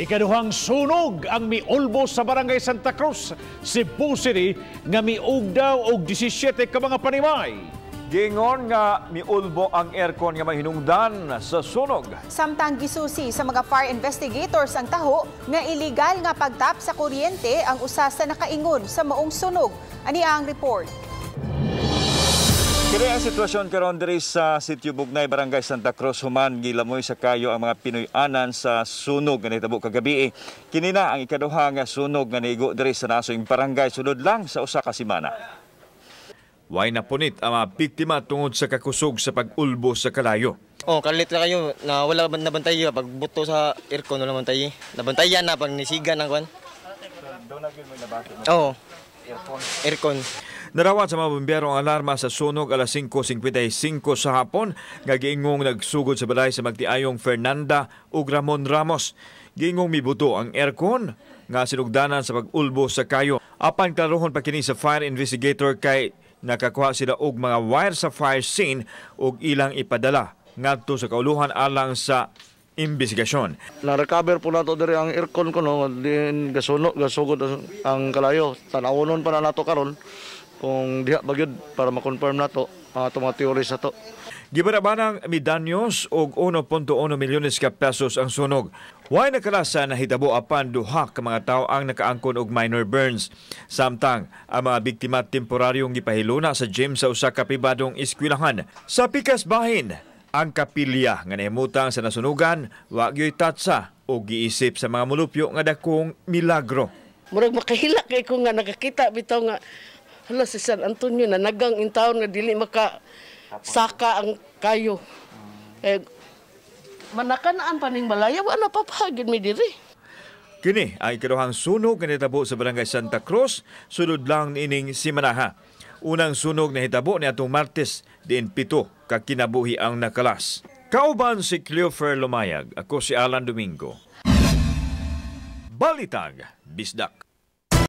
Ikaduhang sunog ang miulbo sa Barangay Santa Cruz, Cebu City, nga miugdaw og 17 ka mga panimay. Giingon nga miulbo ang aircon nga mahinungdan sa sunog. Samtang gisusi sa mga fire investigators ang taho nga illegal nga pagtap sa kuryente ang usa sa nakaingon sa maong sunog. Ani ang report. Kini ang sitwasyon karon diri sa Sitio Bugnay, Barangay Santa Cruz, human gilamoy sa kayo ang mga Pinoy-anan sa sunog nga nahitabo kagabi. Kini na ang ikaduha nga sunog nga niigo diri sa nasoing barangay sulod lang sa usa ka semana. Way napunit ang mga biktima tungod sa kakusog sa pag-ulbo sa kalayo. Oh, kalit lang kayo na wala ba nabantay pag buto sa aircon, wala bantay. Nabantayan na pag nisiga ng kwan. Oo. Aircon. Aircon. Narawat sa mga bumbero ang alarma sa sunog alas 5:55 sa hapon nga giingong nagsugod sa balay sa magtiayong Fernanda ug Ramon Ramos. Giingong mibuto ang aircon nga sinugdanan sa pag-ulbo sa kayo. Apan klarohon pa kini sa fire investigator kay nakakuha sila og mga wire sa fire scene ug ilang ipadala ngadto sa kauluhan alang sa investigasyon. Na-recover po nato diri ang aircon ko, no, din gasuno gasugod ang kalayo. Tan-awonon pa na nato karon kung diha ba gyud para ma-confirm nato ang atong mga theories ato. Gibarabanang midanyos og 1.1 milyones ka pesos ang sunog. Way nakalasa nahitabo apan duha ka mga tawo ang nakaangkon og minor burns. Samtang ang mga biktima temporaryong gipahiluna sa gym sa usa ka pribadong eskwelahan. Sa pikas bahin, ang kapilya nga nahimutang sa nasunugan wa gyoy tatsa o giisip sa mga mulupyo nga dakong milagro. Murag makahila kay ko nga nakakita bitaw nga hala, si San Antonio na nagang intawon nga dili maka saka ang kayo. Eh, manakanaan pa ning balaya, wala pa pagid mi diri. Kini ay ikaduhang sunog nga nahitabo sa Barangay Santa Cruz sulod lang niining simanaha. Unang sunog nahitabo niadtong Martes diin 7 ka kinabuhi ang nakalas. Kauban si Cleofer Lumayag, ako si Alan Domingo. Balitag, Bisdak.